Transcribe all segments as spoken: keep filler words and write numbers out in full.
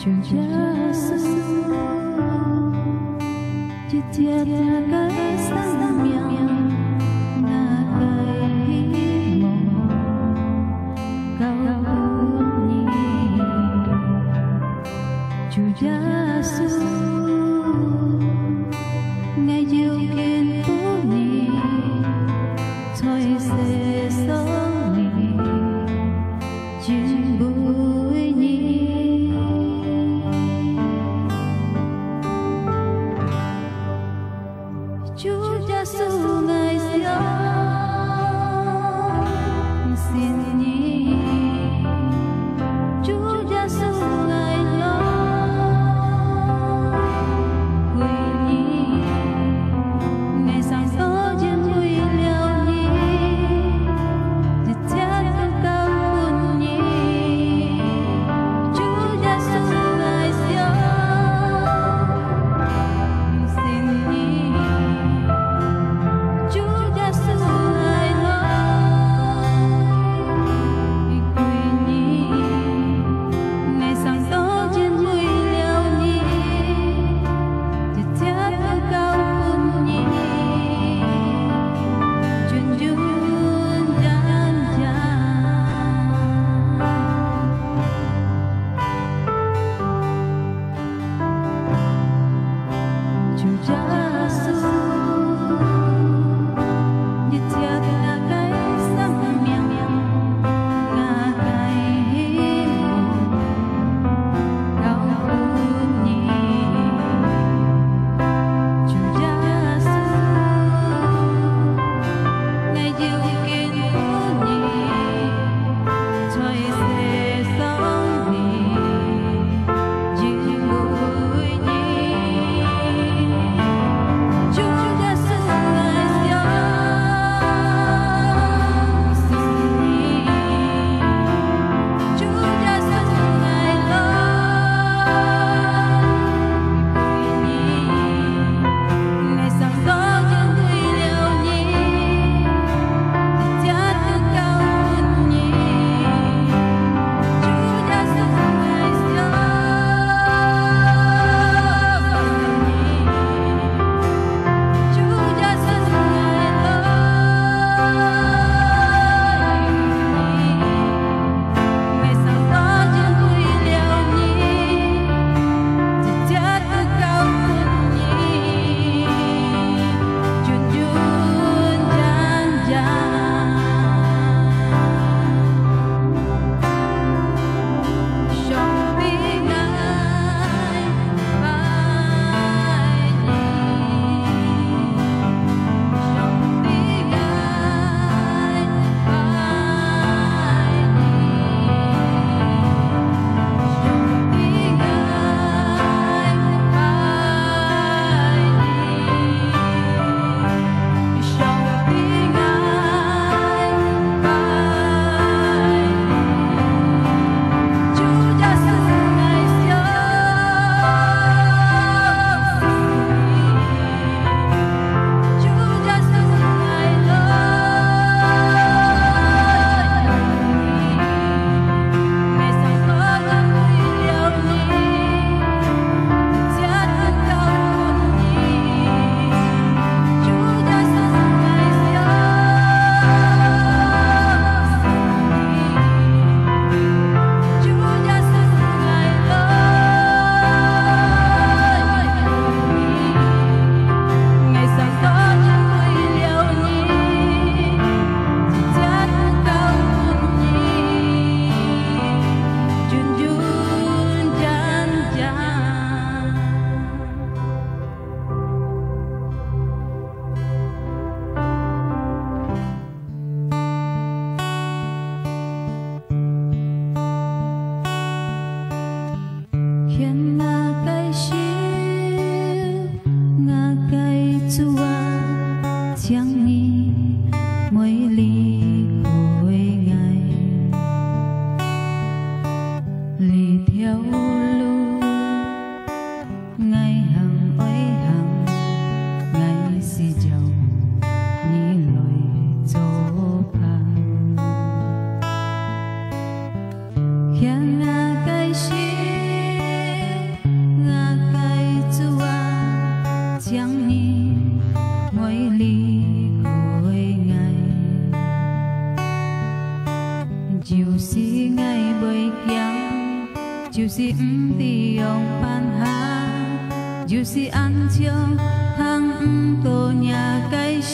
主耶穌，一切个生命，𠊎个希望，交分你。主耶穌，𠊎要緊分你，在世上你。 敬畏你。主耶穌，𠊎相信你。主耶穌，𠊎來歸你。𠊎生到因為了你。 一切都交分你。主耶穌，𠊎相信你。主耶穌，𠊎來歸你。𠊎生到因為了你。 一切都交分你，諄諄真真。主耶穌，一切个生命，𠊎个希望。 交分你。主耶穌，𠊎要緊分你，在世上你，因為你。主耶穌，𠊎相信你。 主耶穌，𠊎來歸你。𠊎生到因為了你，一切都交分你。主耶穌，𠊎相信你。 主耶穌，𠊎來歸你。𠊎生到因為了你，一切都交分你，諄諄真真。 上帝，𠊎拜你。上帝，𠊎拜你。上帝，𠊎拜你。 上帝，𠊎拜你。主耶穌，𠊎相信你。主耶穌，𠊎來歸你。𠊎生到因為了你。 牽𠊎个手，𠊎个主啊，請你莫離開𠊎。這條路 𠊎行愛行，𠊎需要你來作伴。牽𠊎个手，就是𠊎會驚，就是毋知仰般行，就是恁樣行毋到若个城。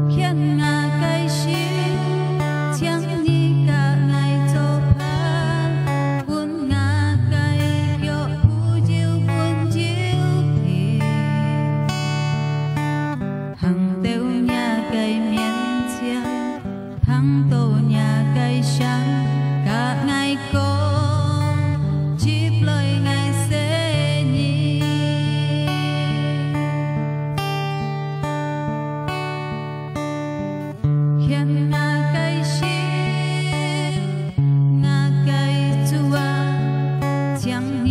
牽𠊎个手，請你佮𠊎做伴，分𠊎个腳步有穩有定。 行到若个面前，聽到若个聲，佮𠊎講，接來𠊎細人。牽𠊎个手， 𠊎个主啊，請你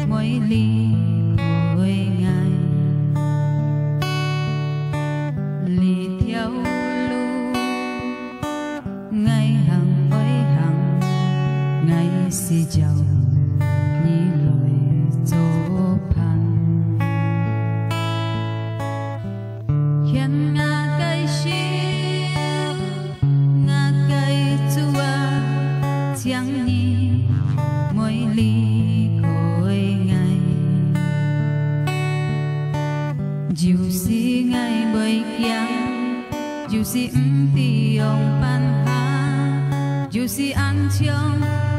莫離開𠊎。這條路𠊎行會行，𠊎需要你來做伴。 牽𠊎个手，𠊎个主啊，請你莫離開𠊎。有時𠊎會驚，有時毋知仰般行，有時恁樣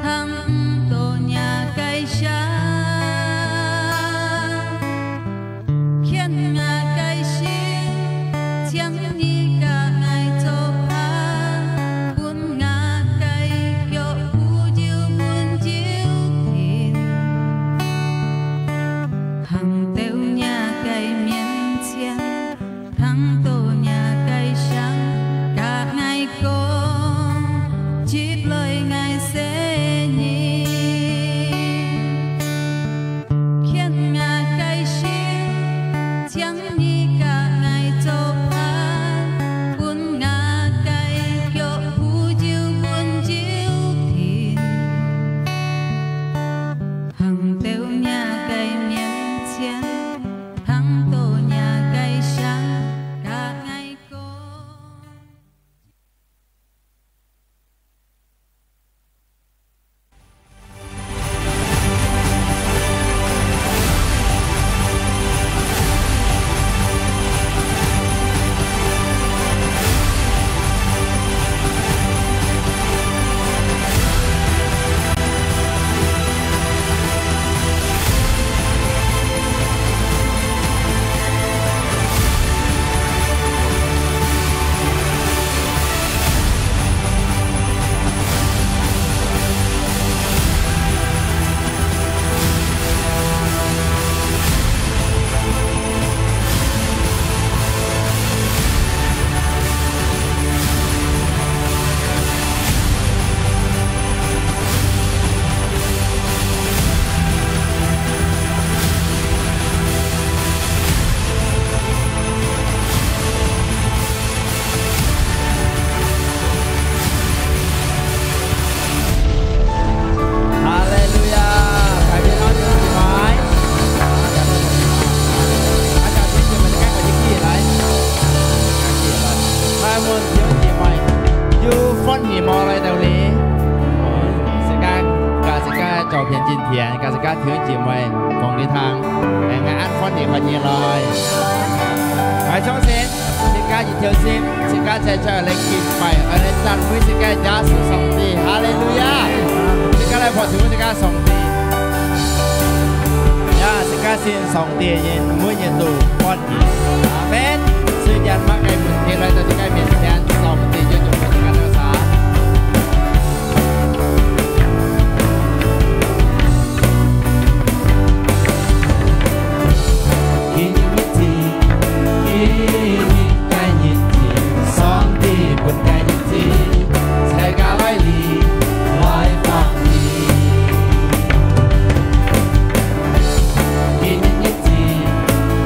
行毋到若个城。 牽𠊎个手，請你佮𠊎做伴，分𠊎个腳步有穩有定。行到若个面前，聽到若个聲，佮𠊎講，接來𠊎細人。 牽𠊎个手，請你佮𠊎做伴，分𠊎个腳步有穩有定。行到若个面前，聽到若个聲，佮𠊎講。 哈利路亞！大家平安，弟兄姊妹。大家弟兄姊妹，大家一起來。大家弟兄姊妹，有歡喜無來到哩？自家，自家做片今天，自家弟兄姊妹講你聽，哎，𠊎恁歡喜歡喜來。𠊎相信 自家一條心，自家齊齊來敬拜，來讚美自家耶穌上帝。哈利路亞！自家來拍手分自家上帝。呀，自家信上帝个人，每日都歡喜。阿門。雖然麼个問題來到自家面前，上帝一定會同自家相相。 今日日子，今日个日子，上帝分个日子，自家來哩，來歡喜。今日日子，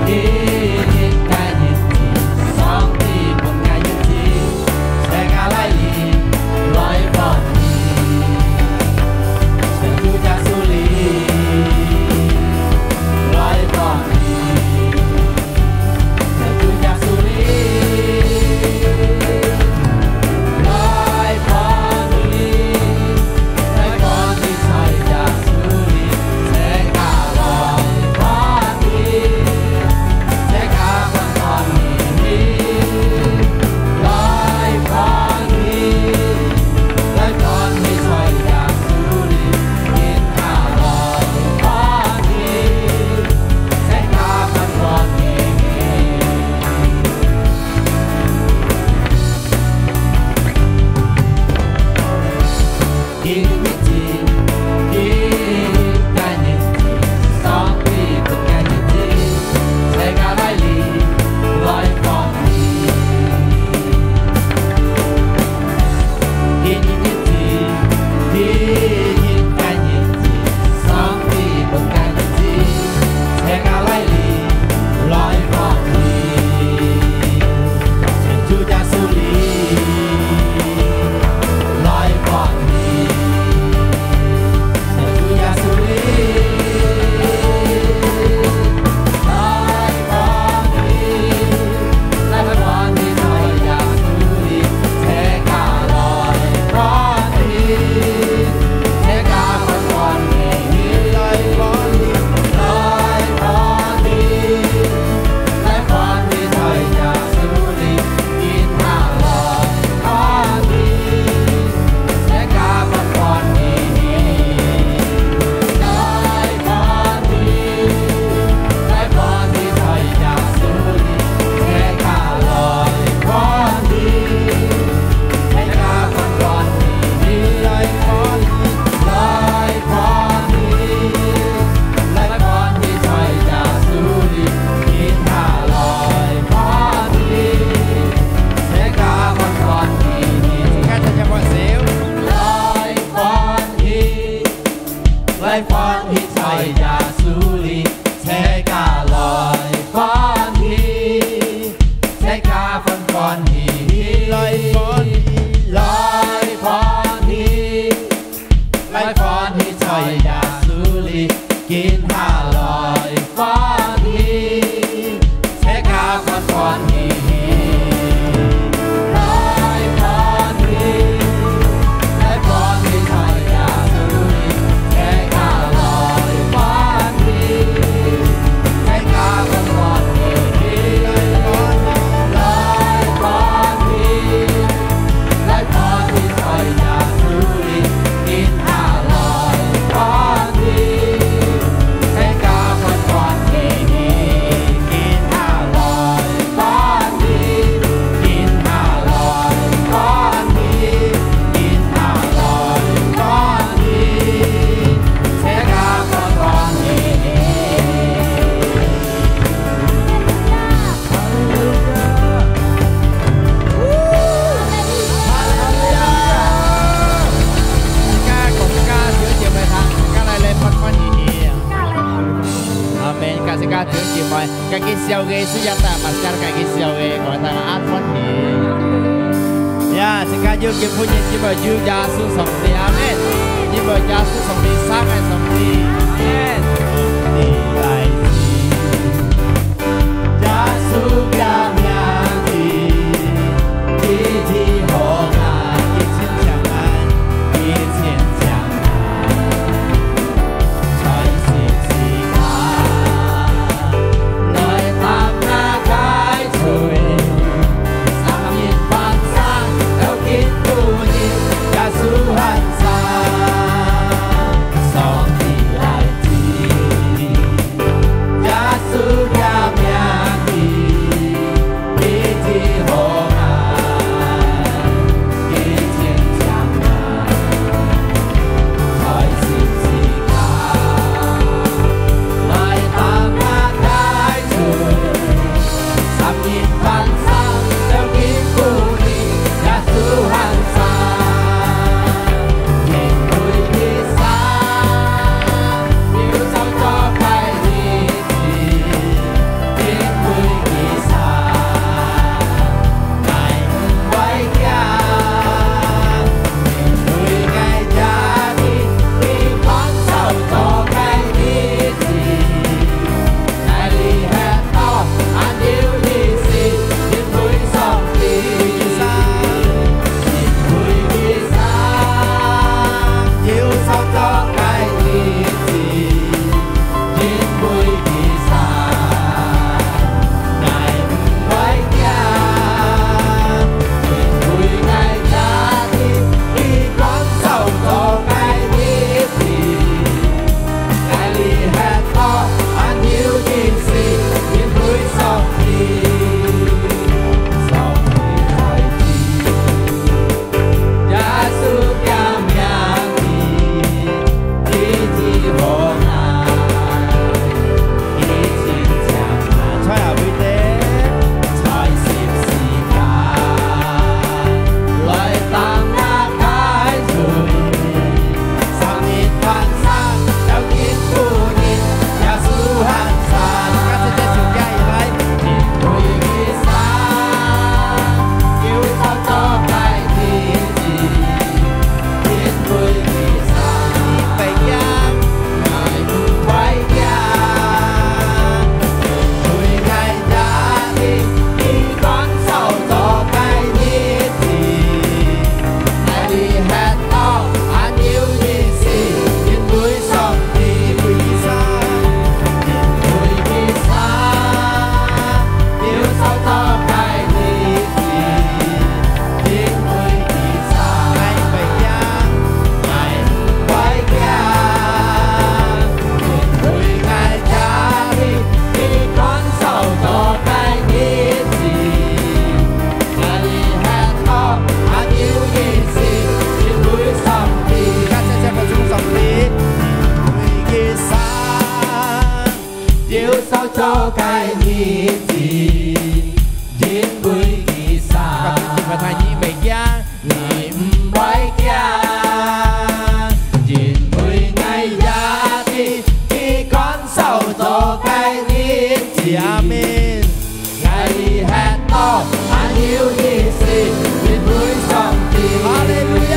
今日个日子，上帝分个日子，笑个，是也大馬士个个笑个，我大家恁歡喜。呀，自家有今晡日，因為有耶穌上帝，阿門。因為耶穌上帝，生个上帝，阿門。你來自耶穌个名字，一定好啊，一千強啊，一千強啊。 在十字架來擔那个罪，三日半生，到今晡日，耶穌還在，上帝來接，耶穌个名字。 阿門。哈利路亞！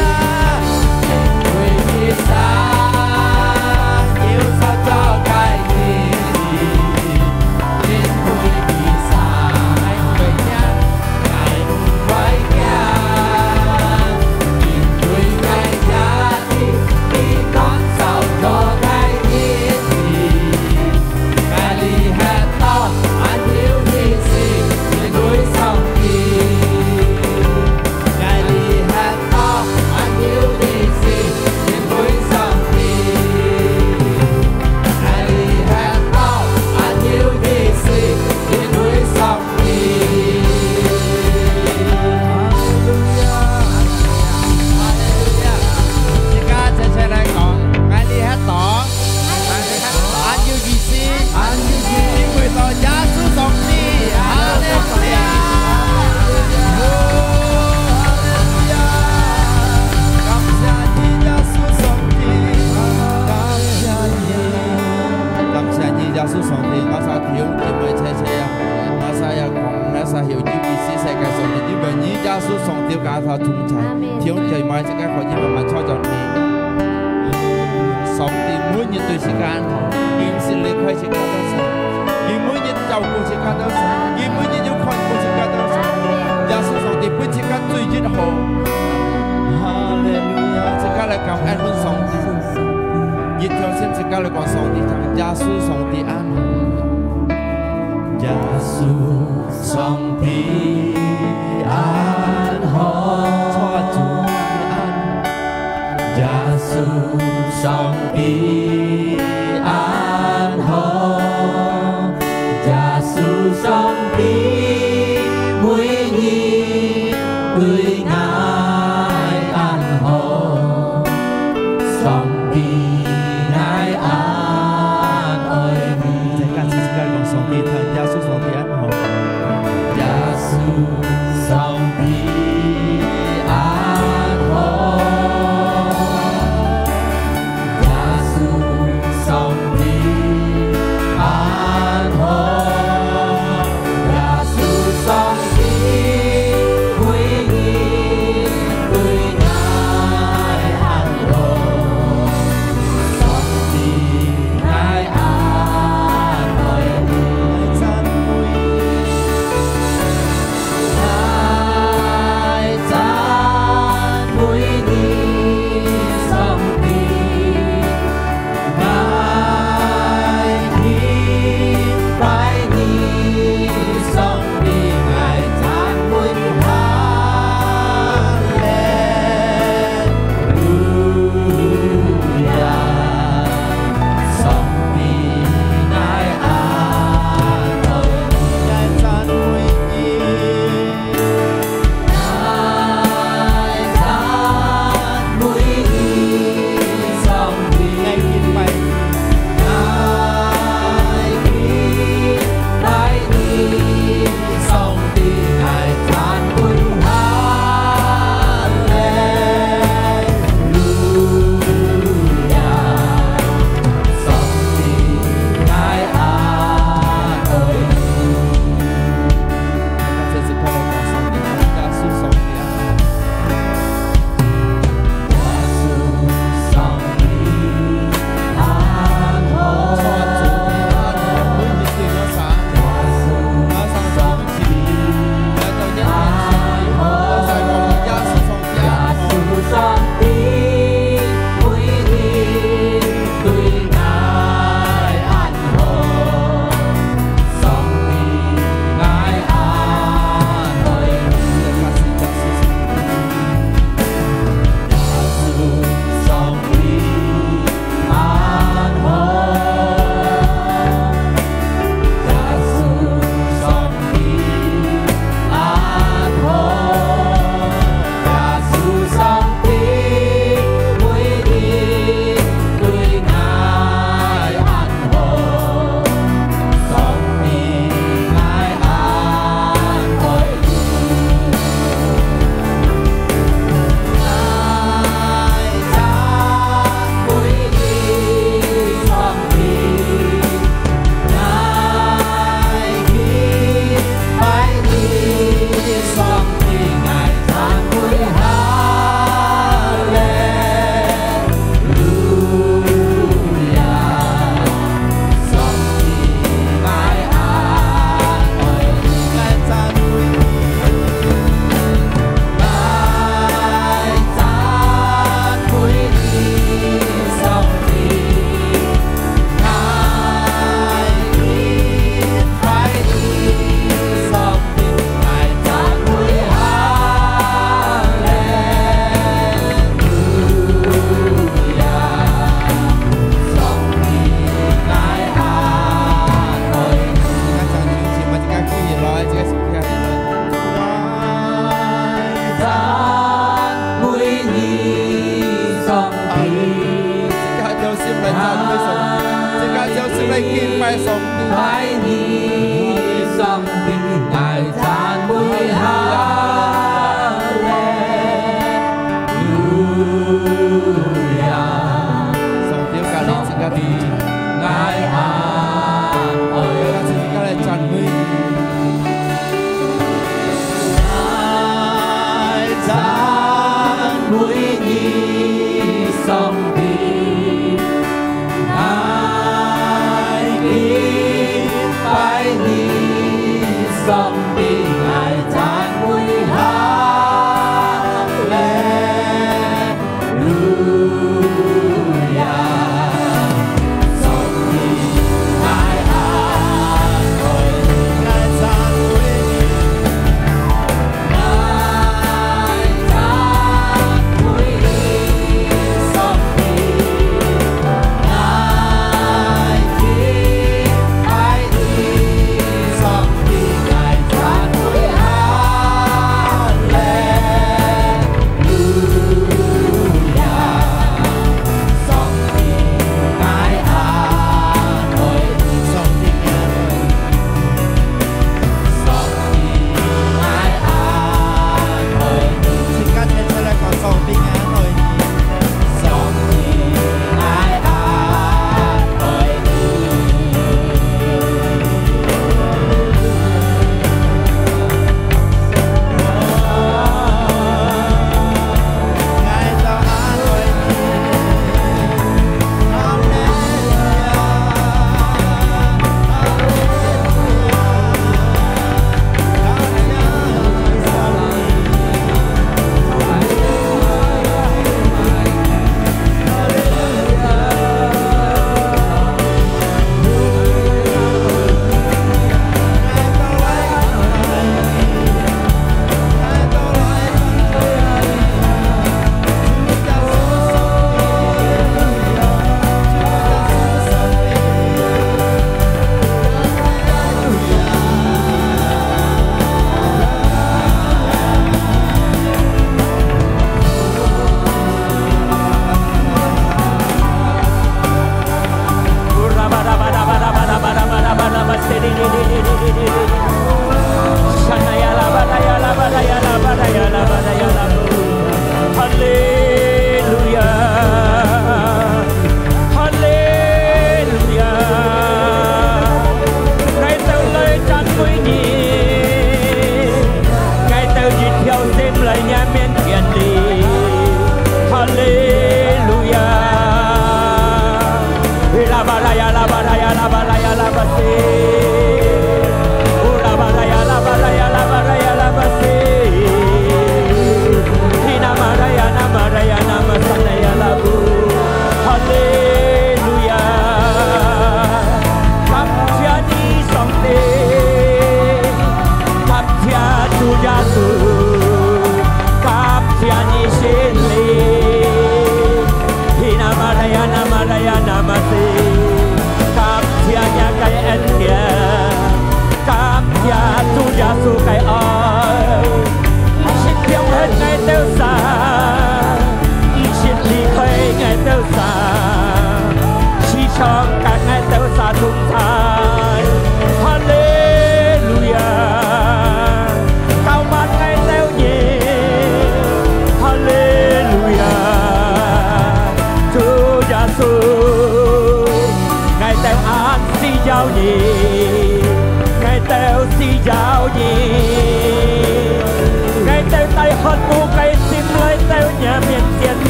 耶穌上帝佮佢同在，阿們。弟兄姊妹，自家可以慢慢坐轉去。上帝每日對自家恁好，佢毋識離開自家兜儕，佢每日照顧自家兜儕，佢每日有看顧自家兜儕。阿們。耶穌上帝比自家最一好。哈利路亞！自家來感恩分上帝。一條心，自家來講上帝聽，耶穌上帝恁好。耶穌上帝恁好。耶穌上帝恁好。耶穌上帝每日對𠊎恁好。上帝𠊎恁愛你。再加一次，自家講上帝聽，耶穌上帝恁好。耶穌上帝恁好。耶穌上帝恁好。耶穌上帝每日對𠊎恁好。上帝𠊎恁愛你。 自家一條心來讚美上帝，自家一條心來敬拜上帝。上帝，感謝自家的主。自家來讚美你。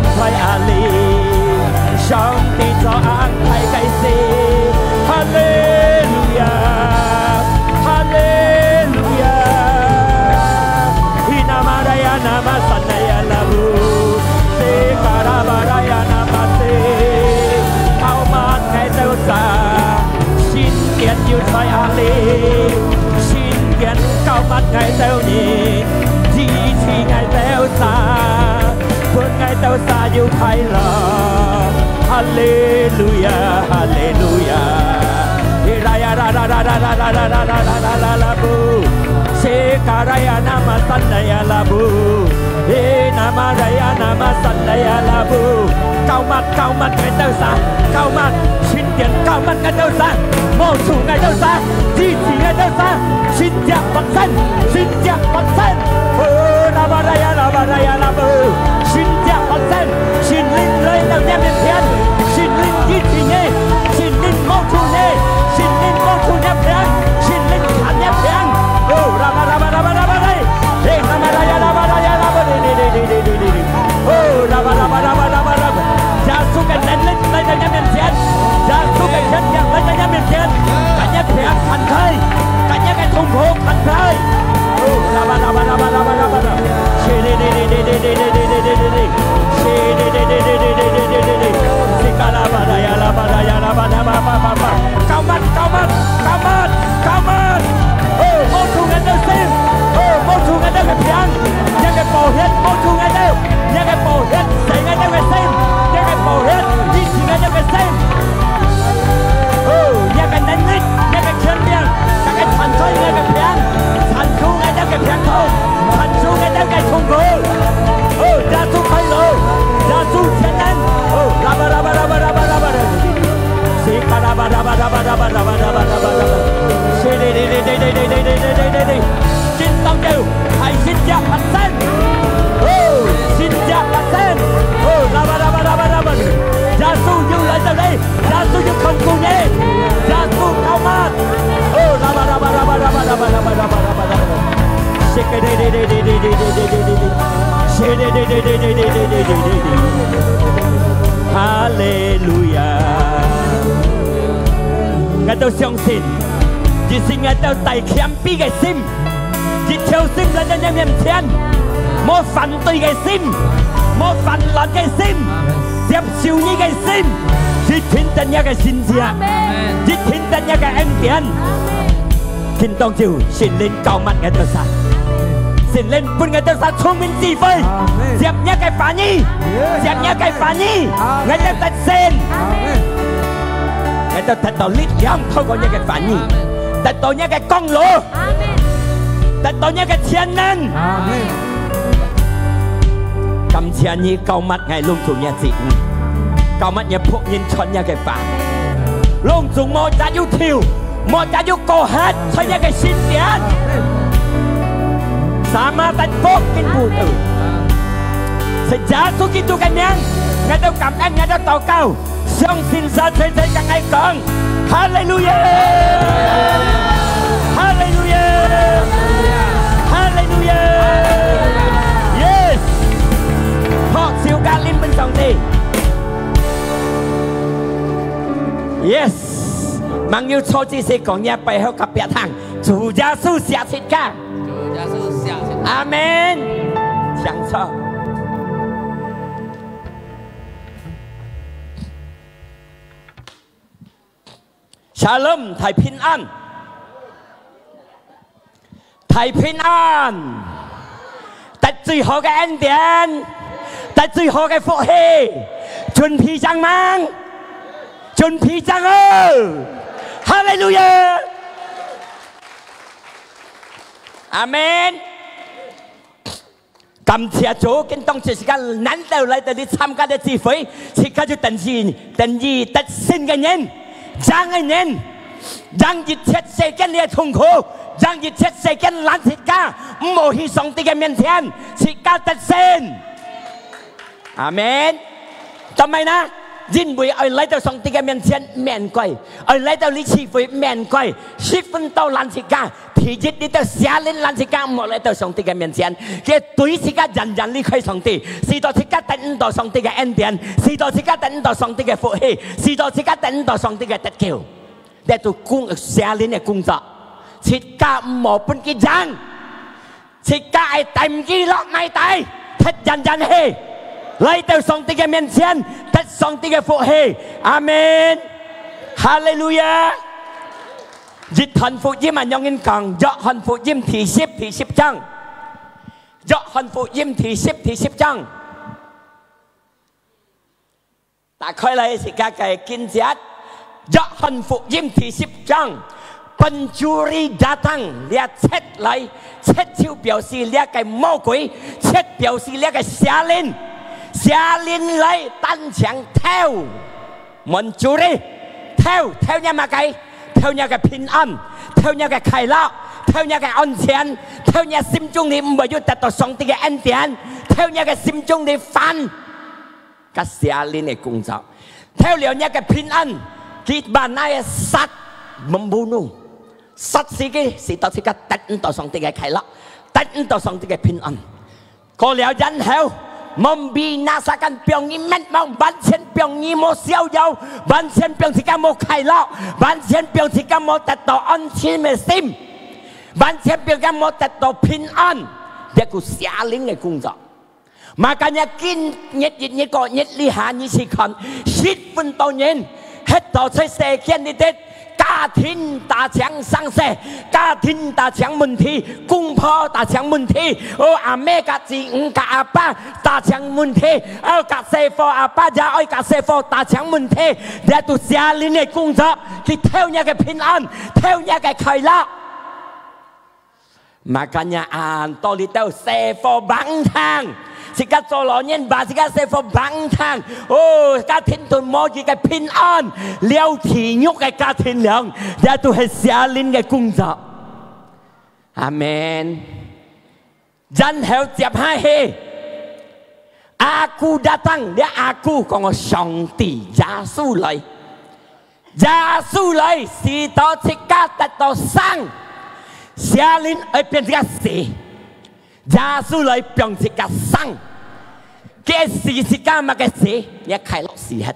在阿里，上帝做恁大个事。哈利路亞，哈利路亞。Hi nama raya nama sanaya labu, se karaba raya nama se. Kau mat ngai teu sa, sin tian yu chai a li, sin tian kau mat ngai teu ni, di chi ngai teu sa. 分𠊎兜儕有快樂。哈利路亞，哈利路亞。Hi raya ra ra ra ra ra ra ra ra ra ra ra ra bu. Sika raya nama san raya labu. Hi nama raya nama san raya labu. Kau mat, kau mat𠊎兜儕，kau mat，神殿kau mat𠊎兜儕，幫助𠊎兜儕，支持𠊎兜儕。 神蹟發生，神蹟發生。哦，拉巴拉呀，拉巴拉呀，拉巴。神蹟發生，聖靈來到若面前，聖靈醫治你，聖靈幫助你，聖靈幫助若病，聖靈看若病。哦，拉巴拉巴拉巴拉巴拉，嘿，拉巴拉呀，拉巴拉呀，拉巴哩哩哩哩哩哩哩哩。哦，拉巴拉巴拉巴拉巴拉。耶穌个能力來到若面前，耶穌个權柄來到若面前， 今日病看開，今日个痛苦看開。哦，拉巴拉巴拉巴拉巴拉巴拉。Sika拉巴拉呀，拉巴拉呀，拉巴拉巴巴巴巴。Kau mat，kau mat，kau mat，kau mat。哦，幫助𠊎兜心。哦，幫助𠊎兜个病。若个寶血幫助𠊎兜，若个寶血洗𠊎兜个心，若个寶血醫治𠊎兜个心。 哦，若个能力，若个權柄，大家斷開若个病，斷除𠊎兜个病痛，斷除𠊎兜个痛苦。哦，耶穌開路，耶穌全能。哦，拉巴拉巴拉巴拉巴拉巴拉。西卡拉巴拉巴拉巴拉巴拉巴拉巴拉巴拉。西哩哩哩哩哩哩哩哩哩哩哩哩。今當晝，大神蹟發生。哦，神蹟發生。哦，拉巴拉巴拉巴拉巴拉。耶穌又來到你。 耶穌有看顧你，耶穌kau mat。哦，拉巴拉巴拉巴拉巴拉巴拉巴拉巴拉巴拉。哈利路亞！𠊎兜相信，一心𠊎兜帶謙卑个心，一條心來到你面前，無反對个心，無煩亂个心，接受你个心。 一定得若个神蹟，阿門。一定得若个恩典。阿門。今當晝，聖靈kau mat𠊎兜儕，聖靈分𠊎兜儕聰明智慧，阿門。接若个話語，Yes。接若个話語，阿門。𠊎兜得勝，阿門。𠊎兜得到力量，透過若个話語，阿門。得到若个光路，阿門。得到若个全能，阿門。 感謝你，kau mat𠊎攏總若子女，kau mat若僕人傳若个話，攏總無隻有丟，無隻有過忒，在若个神殿。Sama得福跟不得。在耶穌基督个名，𠊎兜感恩，𠊎兜禱告。 相信儕齊齊同𠊎講，哈利路亞！哈利路亞！哈利路亞！Yes！拍手加臨分上帝。Yes！吂有坐之時講若背後隔壁聽，主耶穌惜自家。主耶穌惜自家。阿門。請坐。 Shalom，大平安，大平安，得最好个恩典，得最好个福氣，準備正吂？準備正好？哈利路亞！阿門。 感謝主，今當晝時間難得來到這參加个聚會，自家就等於，等於得勝个人，贏个人，贏一切世間个痛苦，贏一切世間攔自家，毋好去上帝个面前，自家得勝。阿門。做麼个呢？因為愛來到上帝个面前，毋該；愛來到這聚會，毋該。十分鐘𠊎自家，第一，這兜邪靈𠊎自家毋好來到上帝个面前。佢對自家遠遠離開上帝，使到自家得毋到上帝个恩典，使到自家得毋到上帝个福氣，使到自家得毋到上帝个得救。這就工，邪靈个工作，自家毋好分佢贏。 自家愛踮佢落泥底，忒遠遠去，來到上帝个面前，得上帝个福氣。阿門。哈利路亞。約翰福音啊，仰般講？約翰福音第十，第十章。約翰福音第十，第十章。 打開來自家个經節，約翰福音第十章，Pencuri datang，這賊來，賊就表示這个魔鬼，賊表示這个邪靈，邪靈來單淨偷，mencuri，偷，偷若麼个？偷若个平安，偷若个快樂，偷若个安全，偷若心中裡毋會有得到上帝个恩典，偷若个心中裡煩。 甲邪靈个工作。偷了若个平安，佢把那个殺，membunuh，殺死佢，使到自家得毋到上帝个快樂，得毋到上帝个平安。過了然後，membinasakan，放你滅亡，完全放你無逍遙，完全放自家無快樂，完全放自家無得到安心个心，完全放自家無得到平安，這个邪靈个工作。 Makanya今日，日，日過，日這下，你去看，十分多人，歇到在世間裡底，家庭打成生死，家庭打成問題，公婆打成問題，哦，阿姆甲姊、嗯，甲阿爸打成問題，哦，甲細伙，阿爸也愛甲細伙打成問題，這都邪靈个工作，去偷若个平安，偷若个快樂。 Makanya恁多裡兜細伙吂聽，自家做老人把自家細伙吂聽，哦，家庭都無佢个平安，了地獄个家庭了，這都係邪靈个工作。阿門。然後接下去，Aku datang，這Aku講个上帝，耶穌來。 耶穌來，使到自家得到生，邪靈愛變自家死。耶穌來變自家生，佢死自家麼个死？若快樂死忒，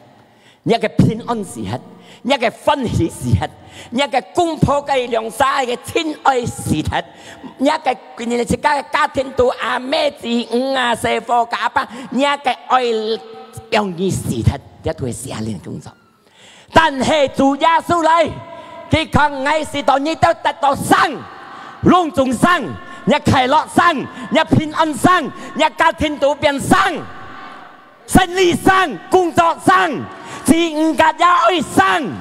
若个平安死忒，若个歡喜死忒，若个公婆个兩儕个親愛死忒，若个自家个家庭都阿姆姊、嗯，啊，細伙、甲阿爸，若个愛容易死忒，這都係邪靈工作。 但係主耶穌來，佢講：「𠊎使到你兜得到生，攏總生，若快樂生，若平安生，若家庭都變生，生理生，工作生，姊妹家也愛生，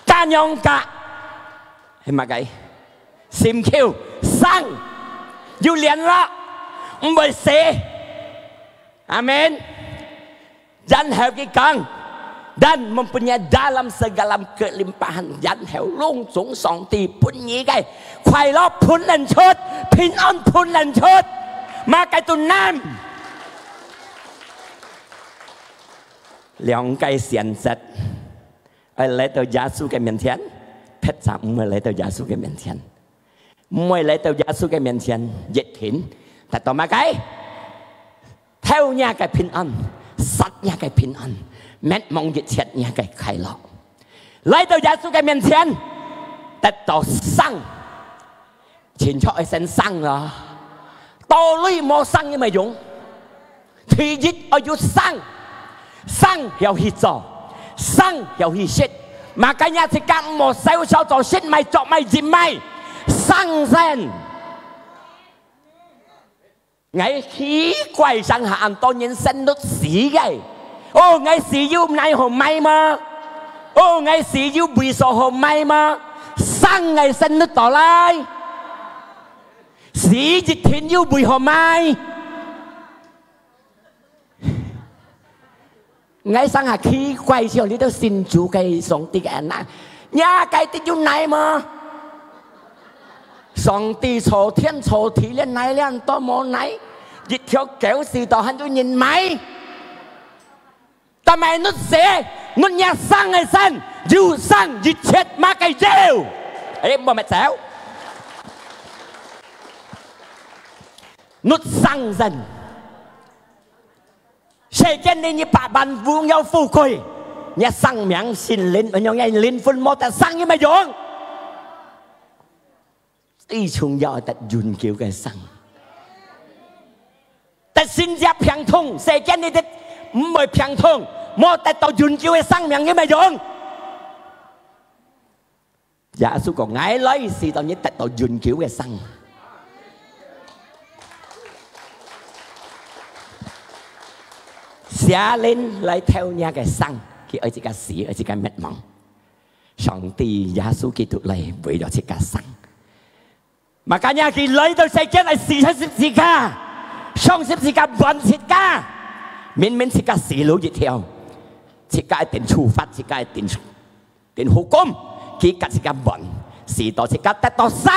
家娘家，係麼个？心臼生，有聯絡，毋會死。」阿門。 然後佢講：「Dan mempunyai dalam segala kelimpahan。」然後攏總上帝分你个快樂分人出，平安分人出，麼个都難。兩个選擇，愛來到耶穌个面前，或者毋愛來到耶穌个面前。 毋愛來到耶穌个面前，一定得到麼个？偷若个平安，殺若个平安，滅亡一切若个快樂。來到耶穌个面前，得到生，親像愛先生囉。到底無生有麼用？ 第一愛有生，生曉去做，生曉去食。Makanya自家毋好少少做，食麼个、著麼个、飲麼个，生先。𠊎奇怪，上下恁多人生到死个。哦，𠊎死有泥好買嗎？哦，𠊎死有位所好買嗎？生个生到到來，死一定有位好買。 𠊎上下奇怪，像你兜信主个上帝个人啊，若个都有泥無？上帝造天造地，連泥連都無泥，一條狗屎都還有人買。毋係㓾死，㓾若生个身，有生一切麼个有？哎，莫搣走。㓾生身，世間裡一百萬榮耀富貴，若生命、心靈，恁樣个靈魂無得生有麼用？ 最重要得永久个生。得身體病痛，世間裡个毋會病痛，無得到永久个生命，有麼用？耶穌講：「𠊎來，使到你得到永久个生。」邪靈來偷若个生，佢愛自家死，愛自家滅亡。上帝耶穌基督來為了自家生。 Makanya佢來到世間來死在十字架，上十字架換自家。明明自家死路一條，自家一定處罰，自家一定，一定hukum，佢甲自家換，使到自家得到生。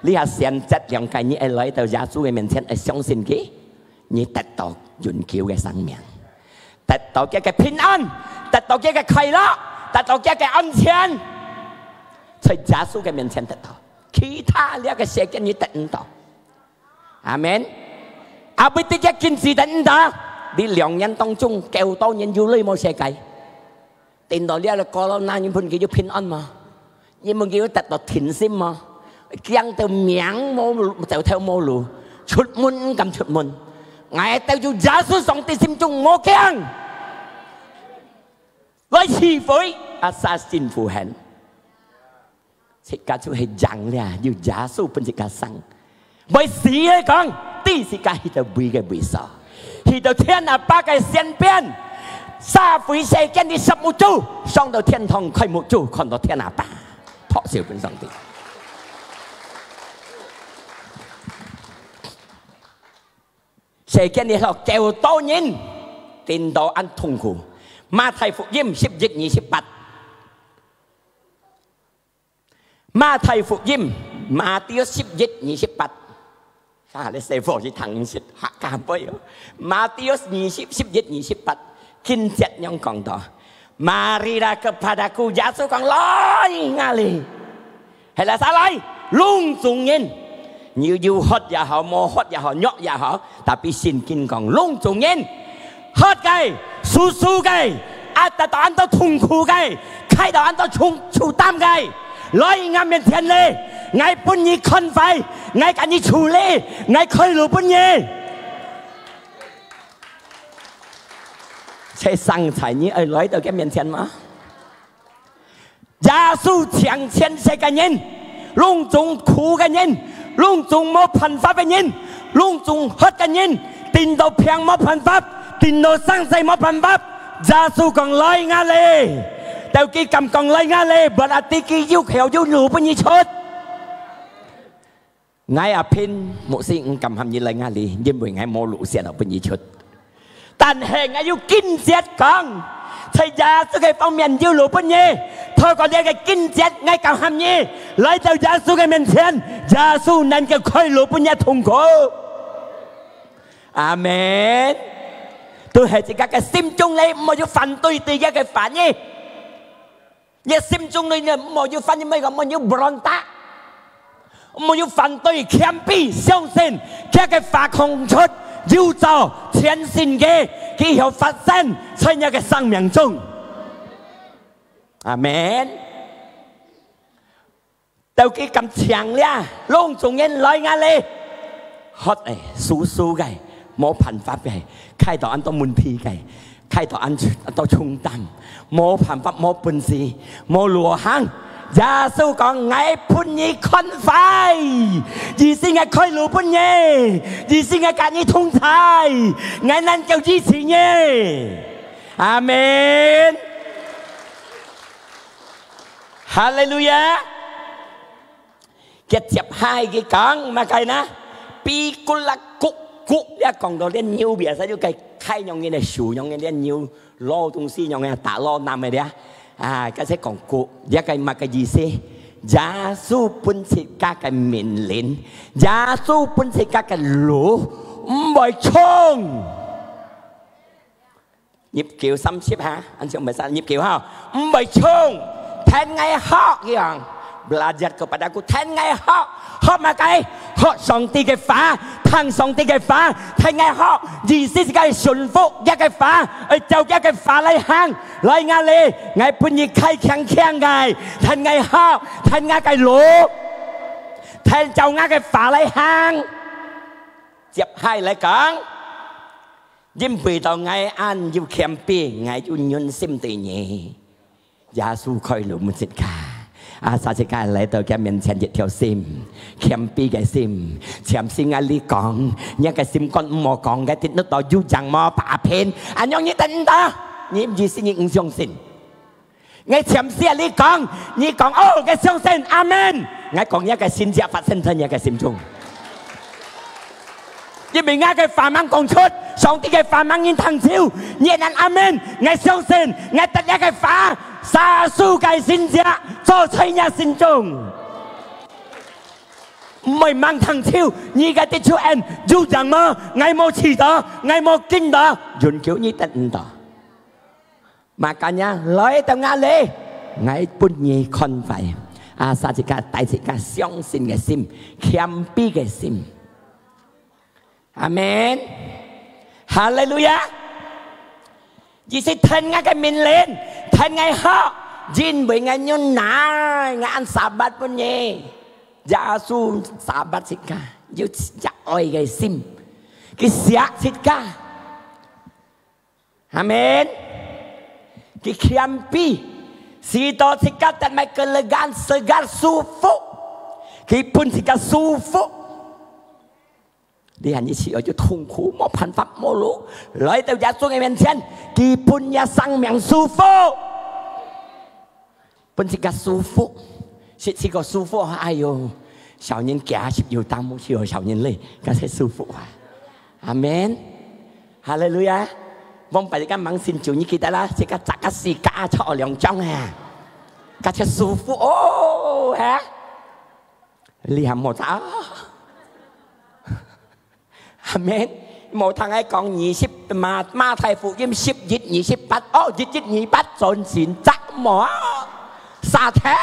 這下選擇兩個，你愛來到耶穌个面前，愛相信佢，你得到永久个生命，得到佢个平安，得到佢个快樂，得到佢个安全，在耶穌个面前得到。 其他這个世間你得毋到。阿門。Apa得个經濟得毋到？你兩年當中，幾多人有鐳無世界？等到這个corona，你問佢有平安無？你問佢有得到定心無？驚到命無路，走投無路，出門毋敢出門。𠊎兜有耶穌上帝心中無驚。來起飛，啊，啥辛苦很。 自家就係贏了，有耶穌分自家生。毋會死个講，知自家去到位个位所，去到天阿爸个身邊，社會世間个十目珠，上到天堂開目珠，看到天阿爸，拍手分上帝。世間个好，幾多人，聽到恁痛苦。馬太福音十一二十八。 馬太福音，Matius十一二十八。啊，你細伙仔聽識客家話哦。Matius二十，十一二十八，經節恁樣講到：「Marilah kepada-Ku」，耶穌講：「來𠊎哩。」係啦，啥來？攏總人。你有渴也好，無渴也好，弱也好，tapi聖經講，攏總人， 渴个、輸輸个，啊，得到恁多痛苦个，㧡到恁多重，重擔个，來𠊎面前哩，𠊎分你寬快，𠊎甲你處理，𠊎開路分你。在生在你愛來到佢面前嗎？ 耶穌請全世界人，攏總苦个人，攏總無辦法个人，攏總渴个人，頂到病無辦法，頂到生死無辦法。耶穌講：「來𠊎哩！」到佢敢講：「來𠊎哩！」berarti佢有橋有路分你出。 𠊎阿平牧師毋敢喊你來𠊎哩，因為𠊎無路線好分你出。但係𠊎有經節講，在耶穌个方面有路分你。透過這个經節，𠊎敢喊你來到耶穌个面前，耶穌能夠開路分你痛苦。阿門。都係自家个心中裡，毋好有反對對佢个話語。 你心中裡呢，毋好有反對，毋好有berontak，毋好有反對，謙卑，相信佢个話講出，有做，全信佢，佢曉發生在你个生命中。阿門。到佢敢請了，攏總人來𠊎哩。渴个，輸輸个，無辦法个，㧡到恁多問題个， 㧡到恁，恁多重擔，無辦法，無本事，無路行。耶穌講：「𠊎分你寬快，意思𠊎開路分你，意思𠊎甲你同在，𠊎能夠醫治你。」阿門。哈利路亞。 佢接下佢講麼个呢？Pikullahku，這講到這牛，biasa就該㧡樣个呢，手樣个這牛，摝東西樣个，打摝nam个這。啊，該係講ku，這个麼个意思？耶穌分自家个命令，耶穌分自家个路，毋會衝。入九三十哈，恁樣毋係三入九哈，毋會衝，聽𠊎學樣。Belajar kepada aku，聽𠊎學，學麼个？學上帝个話，聽上帝个話，聽𠊎學，意思係該順服佢个話，愛照佢个話來行。來𠊎哩，𠊎分你開強強个，聽𠊎學，聽𠊎个路，聽照𠊎个話來行。接下來講， 因為到𠊎恁有謙卑，𠊎有忍心對你。耶穌開路分自家，asal自家來到佢面前一條心，謙卑个心。暫時𠊎哩講，你个心肝毋好講，該跌落到有樣無把片，恁樣你得毋到，你毋係你毋相信。 𠊎暫時啊，你講，你講，哦，𠊎相信，阿門。𠊎講，你个神蹟發生在你个心中。因為𠊎个話吂講出，上帝个話吂人聽透，你能阿門。𠊎相信，𠊎得你个話，耶穌个神蹟做在你心中。毋會吂聽透，你个得救恩有樣無？𠊎無試到，𠊎無見到，永久你得毋到。 Makanya，來到𠊎哩，𠊎分你寬懷。Asal自家帶自家相信个心，謙卑个心。阿門。哈利路亞。意思聽𠊎个命令，聽𠊎學，因為𠊎忍耐，𠊎恁sabar分你。耶穌sabar自家，有隻愛个心，佢惜自家。 阿門。佢謙卑，使到自家得麼个kelegaan，segar，舒服。佢分自家舒服。你看你試著就痛苦，無辦法，無路，來到耶穌个面前，佢分你生命舒服。 分自家舒服，係自家舒服，哎喲，小人家係有當無去哦，小人嘞，該才舒服啊。阿門。哈利路亞。往擺你看吂信主，你記得啦，自家扎个四架坐兩張啊，該才舒服哦，哈。你還無扎？ 阿門。無聽𠊎講二十，馬，馬太福音十一二十八，哦，一一二八，專心扎無啊，沙忒。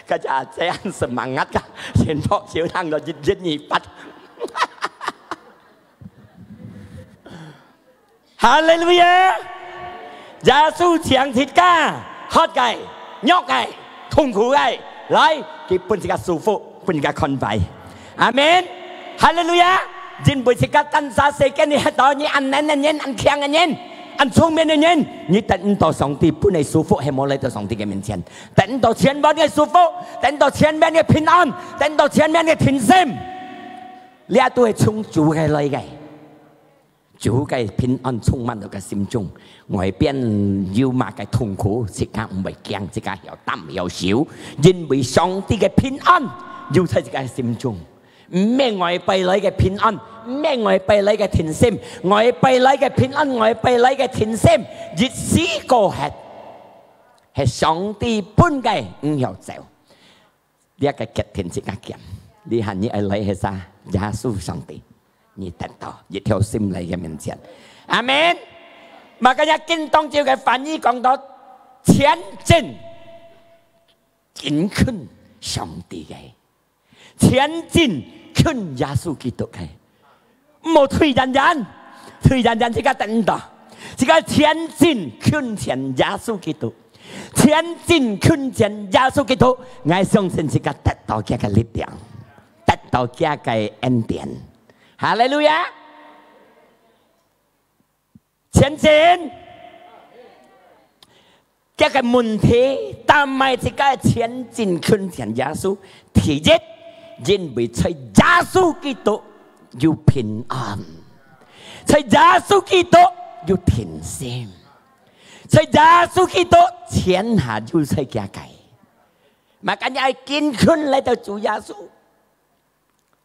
該隻這樣semangat个，全部就聽到一一二八。 哈利路亞！耶穌請自家，渴个、弱个、痛苦个，來，佢分自家舒服，分自家寬懷。阿門！哈利路亞！因為自家單儕世間裡歇到你恁能个人、恁強个人、恁聰明个人，你得毋到上帝分你舒服，係無來到上帝个面前。得毋到千萬个舒服，得毋到千萬个平安，得毋到千萬个定心。這都係從主个來个。 主个平安充滿到个心中，外邊有麼个痛苦，自家毋會驚，自家曉擔曉受，因為上帝个平安有在自家心中。毋係外背來个平安，毋係外背來个定心，外背來个平安，外背來个定心，一時過忒，係上帝分个，毋曉走。 這个決定自家揀。你喊你愛來係啥？耶穌上帝，你得到一條心來个面前。阿門。Makanya今當晝个翻譯講到，前進，緊近上帝个，前進近耶穌基督个。 毋好退遠遠，退遠遠自家得毋到，自家前進近前耶穌基督，前進近前耶穌基督，𠊎相信自家得到佢个力量，得到佢个恩典。哈利路亞！前進！ 這个問題，但係自家前進近前耶穌。第一，因為在耶穌基督有平安，在耶穌基督有定心，在耶穌基督全下有在佢个。Makanya愛緊近來到主耶穌。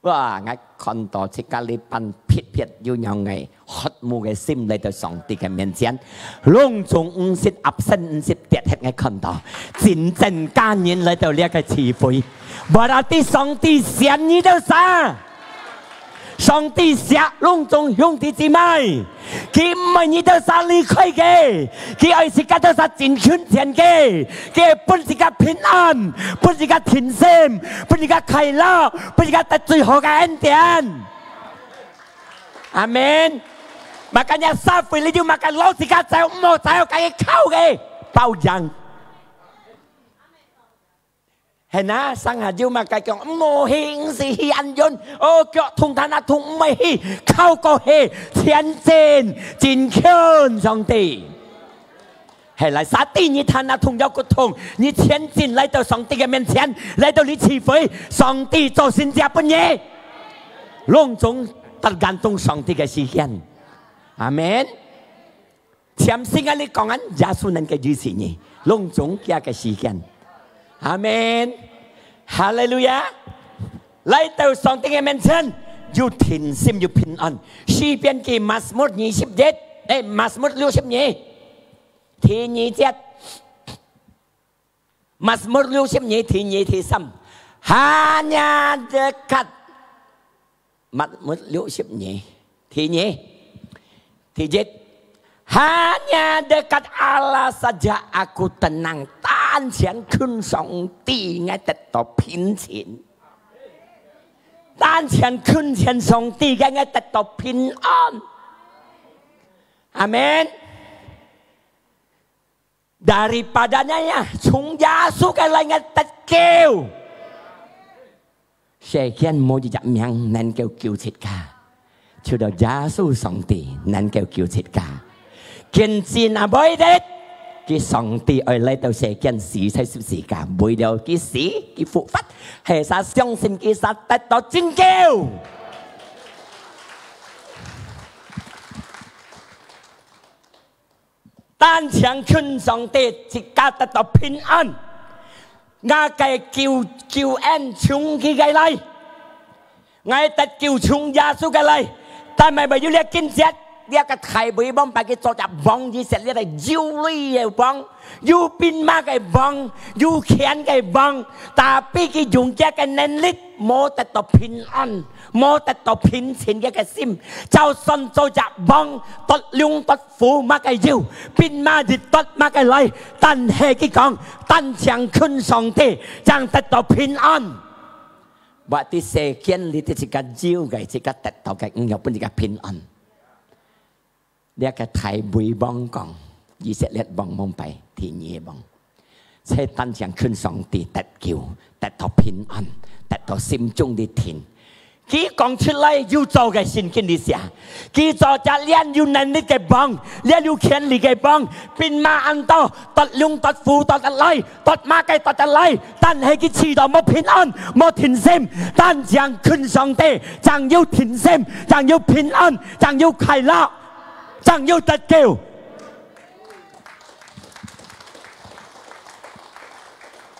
哇，𠊎看到自家這班撇撇有樣个渴慕个心來到上帝个面前，攏總毋識absent，毋識跌忒，𠊎看到真正家人來到這个聚會，berarti上帝選你兜儕。上帝惜攏總兄弟姊妹，佢毋愛你兜儕離開佢，佢愛自家兜儕真近前佢，佢愛分自家平安，分自家定心，分自家快樂，分自家得最好个恩典。阿門。Makanya社會裡肚，makanya老自家走，毋好走，該靠个包養。 係啊，上下就makanya講，毋好去，毋使去恁遠，哦，腳痛，攤啊痛，毋愛去，靠過去，前進，真近上帝。係來，sati你攤啊痛，腰骨痛，你前進來到上帝个面前，來到你聚會，上帝做神蹟分你，攏總得感動上帝个時間。阿門。 全心个你講，恁耶穌能夠醫治你，攏總佢个時間。阿門。哈利路亞。來到上帝个面前，有定心，有平安。詩篇記Mazmur二十一，誒，Mazmur六十二，第二節。Mazmur六十二，第二、第三。Hanya dekat Mazmur六十二，第二，第一。Hanya dekat Allah saja aku tenang，單淨近上帝，𠊎得到平靜。單淨近前上帝，𠊎得到平安。阿門。 Daripada-Nya，從耶穌个來𠊎得救。世間無一隻名能夠救自家，除了耶穌上帝能夠救自家。今時若會得，佢上帝愛來到世間死在十字架，為了佢死，佢復活，係儕相信佢儕得到拯救。 單淨近上帝，自家得到平安。𠊎个救，救恩從佢个來，𠊎得救從耶穌个來。但係為了這經節，這个大衛王擺佢做隻王，以色列个有鐳个王，有兵馬个王，有權个王，tapi佢用佢个能力，無得到平安，無得到平靜个心。就算做隻王，奪龍奪 虎麼个有，兵馬一奪麼个來，但係佢講，單淨近上帝，正得到平安。Berarti世間裡肚自家有个，自家得到个，毋愛分自家平安。這个大衛王講，以色列王，王擺第二王。 在單淨近上帝得救，得到平安，得到心中个定。佢講出來有做个聖經裡寫，佢做隻恁有能力个王，恁有權力个王，兵馬恁多，奪龍奪虎奪得來，奪麼个奪得來，但係佢試著無平安，無定心，單淨近上帝，正有定心，正有平安，正有快樂，正有得救。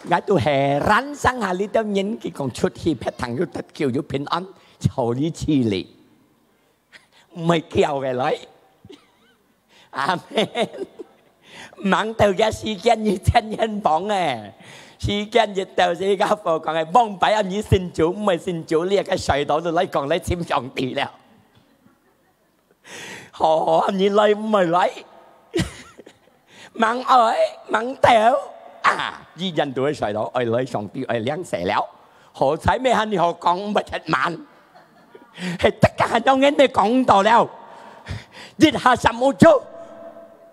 𠊎都heran，上下這兜人佢講出去別堂有得救有平安，就你試哩，毋係叫个來。阿門。吂到个時間你真冤枉誒，時間一到，自家佛講个，往擺啊，你信主毋係信主，你个衰到都來講來尋上帝了。 好，你來毋係來？吂愛，吂到啊！依然都會衰到，愛來上帝愛領洗了。好彩咩，還你好講毋係忒慢，係得个還有人你講到了。一下三五九，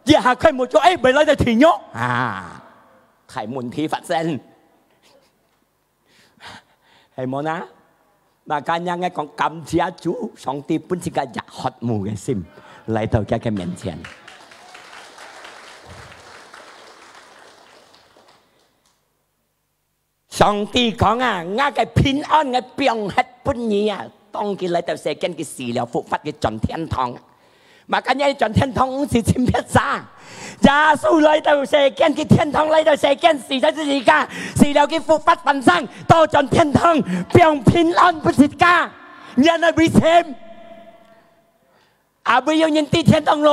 一下開五九，哎，未來到天獄啊！大問題發生，係無呢？Makanya𠊎講感謝主，上帝分自家一渴慕个心來到佢个面前。上帝講啊，𠊎个平安𠊎放忒分你啊！當佢來到世間，佢死了復活，佢轉天堂。 Makanya轉天堂毋係尋別儕。耶穌來到世間，佢天堂來到世間，死在十字架，死了佢復活翻生，倒轉天堂，放平安分自家。你愛哪位尋？啊，會有人知天堂路？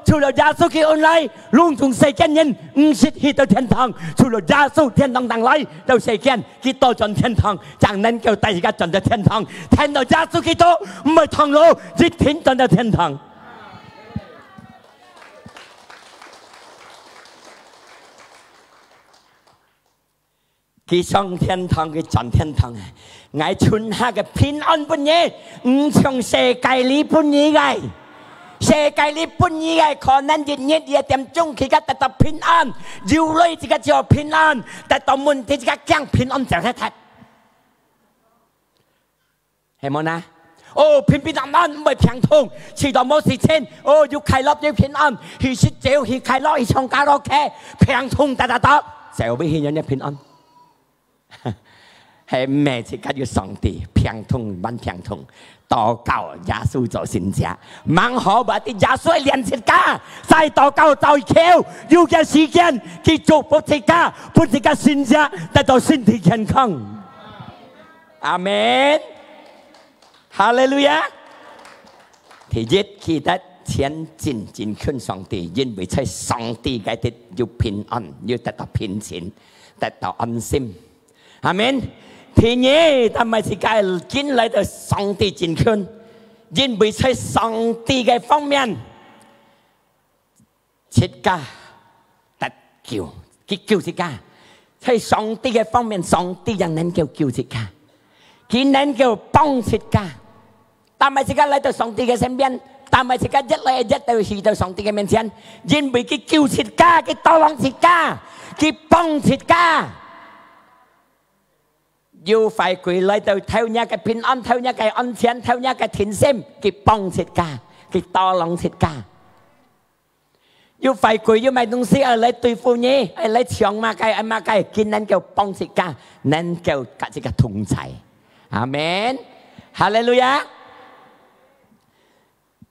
除了耶穌佢恩來，攏總世間人毋識去到天堂，除了耶穌天堂當來到世間，佢倒轉天堂，正能夠帶自家轉到天堂，聽到耶穌基督，毋會通路，一定轉到天堂。 佢上天堂，佢轉天堂。𠊎存下个平安分你，毋像世界裡分你个。世界裡分你个，可能一日一點鐘，佢个得到平安，憂慮自家就平安，得到問題自家驚平安走忒忒。 係無呢？哦，平平安安，毋會病痛，試著無事情，哦，又快樂又平安，去食酒，去快樂，去唱卡拉OK，病痛噠噠噠，走去去遠遠平安。係毋係自家有上帝，病痛還病痛，禱告耶穌做神蹟，吂好，berarti耶穌會憐自家，再禱告再求，有个時間，佢祝福自家，分自家神蹟，得到身體健康。 阿門。哈利路亞。第一，記得前進，緊近上帝，因為在上帝該地有平安，有得到平靜，得到安心。阿門。第二，但係自家緊來到上帝近近，因為在上帝个方面， 自家得救，佢救自家。在上帝个方面，上帝也能夠救自家，佢能夠幫自家。但係自家來到上帝个身邊，但係自家越來越到去到上帝个面前，因為佢救自家，佢tolong自家，佢幫自家。有壞鬼來到偷若个平安，偷若个安全，偷若个定心，佢幫自家，佢tolong自家。 有壞鬼，有麼東西愛來對付你，愛來搶麼个，愛麼个，佢能夠幫自家，能夠佮自家同在。阿門。哈利路亞。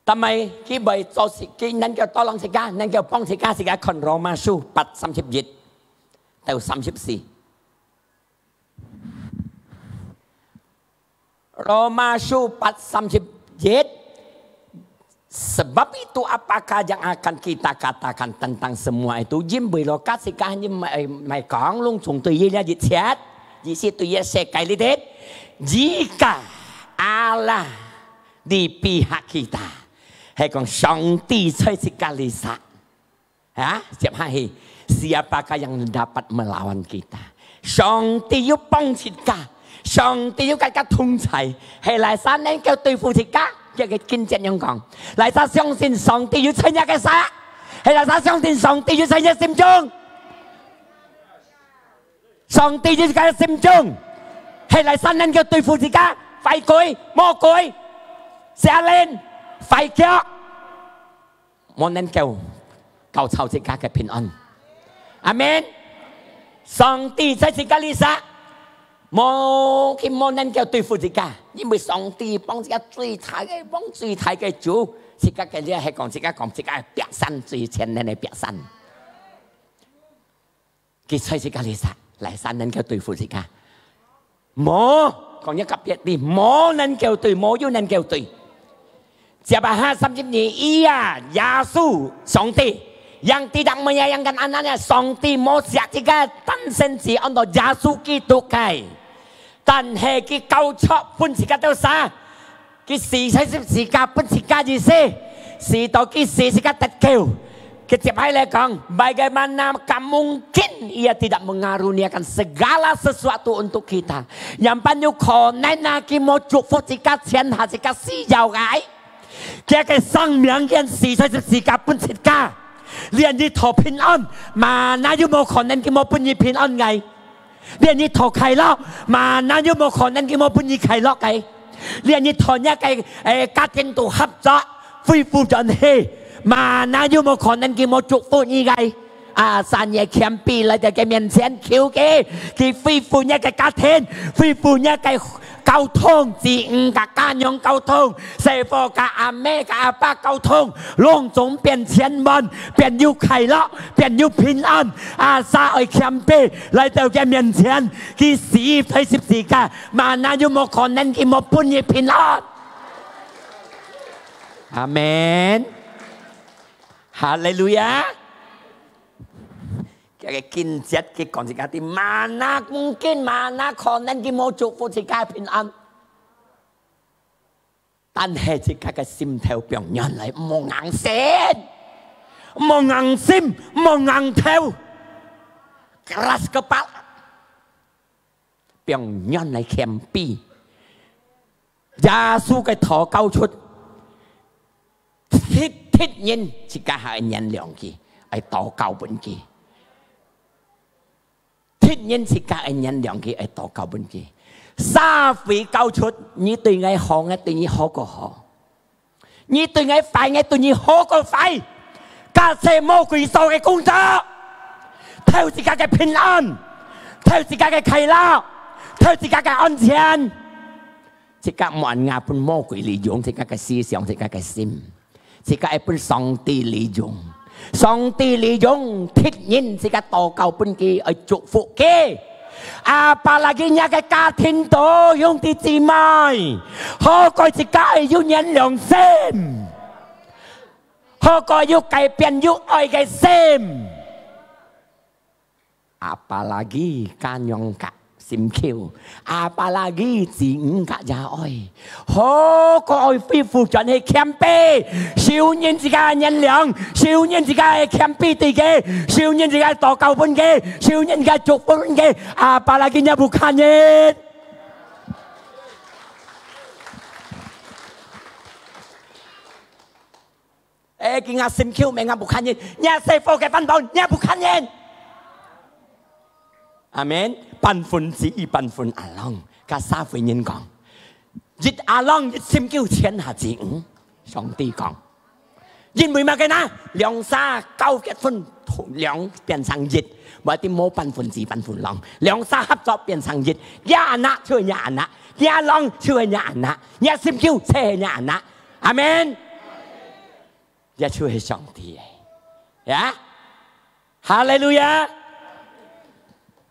但係佢會做事，佢能夠tolong自家，能夠幫自家，自家看羅馬書八三十一到三十四。 羅馬書八三十一，sebab itu apakah yang akan kita katakan tentang semua itu？因為咯，該自家你毋係，毋係講攏總對於這一切，意思對於世界裡底，jika Allah di pihak kita，係講上帝在自家裡儕。 啊，接下去，siapakah yang dapat melawan kita？上帝有幫自家，上帝有佮自家同在，係哪儕能夠對付自家？這个經節樣講，哪儕相信上帝有在若个儕？係哪儕相信上帝有在若心中？上帝有在若心中，係哪儕能夠對付自家？壞鬼、魔鬼、邪靈、壞腳。 無能夠搞吵自家个平安。阿門。上帝在自家裡儕，無，佢無能夠對付自家，因為上帝幫自家最大个，幫最大个主，自家个這係講，自家講，自家壁山最前面个壁山。 佢在自家裡儕，哪儕能夠對付自家？無，講若隔壁，你無能夠對，無有能夠對。Siapa ha三十二，ia，耶穌，上帝，yang tidak menyayangkan anaknya，上帝無惜自家單生子，安到耶穌基督个。 但係佢交出分自家兜儕，佢死在十字架分自家意思，使到佢死自家得救。佢接下來講，bagaimana mungkin ia tidak mengaruniakan segala sesuatu untuk kita？仰般有可能啊，佢無祝福自家，全下自家需要个？佢个生命，佢死在十字架分自家，連一頭平安，mana有無可能佢無分你平安个？ 連一頭快樂，mana有無可能佢無分你快樂个？連一頭若个，誒，家庭都合作，恢復轉去，mana有無可能佢無祝福你个？Asal你謙卑來到佢面前求佢，佢恢復若个家庭，恢復若个溝通，子女佮家娘溝通， 細伙佮阿姆佮阿爸溝通，攏總變圓滿，變有快樂，變有平安。Asal愛謙卑，來到佢面前，佢死在十字架，mana有無可能佢無分你平安？阿門。哈利路亞！佢个經節佢講自家知，嗎哪，毋緊嗎哪，可能佢無祝福自家平安。 但係自家个心頭放軟來，莫硬心，莫硬心，莫硬頭，keras kepala，放軟來謙卑。耶穌个禱告出，敵，敵人自家還愛原諒佢，愛禱告分佢。 敵人自家愛原諒佢，愛禱告分佢。社會交出，你對𠊎好，𠊎對你好過好；你對𠊎壞，𠊎對你好過壞。假使魔鬼做个工作，偷自家个平安，偷自家个快樂，偷自家个安全，自家莫恁樣分魔鬼利用自家个思想，自家个心。 自家愛分上帝利用。上帝利用敵人，自家禱告分佢，愛祝福佢。Apalagi若个家庭肚，兄弟姊妹，好過自家愛有原諒心，好過有改變、有愛个心。 Apalagi家娘个心臼，apalagi子女个爺哀，好過愛恢復轉去謙卑，承認自家个原諒，承認自家个謙卑對佢，承認自家禱告分佢，承認自家祝福分佢，apalagi若Nebukadnezar。 欸，今下心臼毋係Nebukadnezar，若細伙个飯碗，Nebukadnezar。阿門。半分之一，半分阿郎，甲社會人講，一阿郎一心臼，天下之五。上帝講，因為麼个呢？兩儕交結婚，兩變成一，無一定無半分之一、半分郎，兩儕合作變成一。若阿那就係若阿那，若郎就係若阿那，若心臼就係若阿那。阿門。 這就係上帝个。呀？哈利路亞！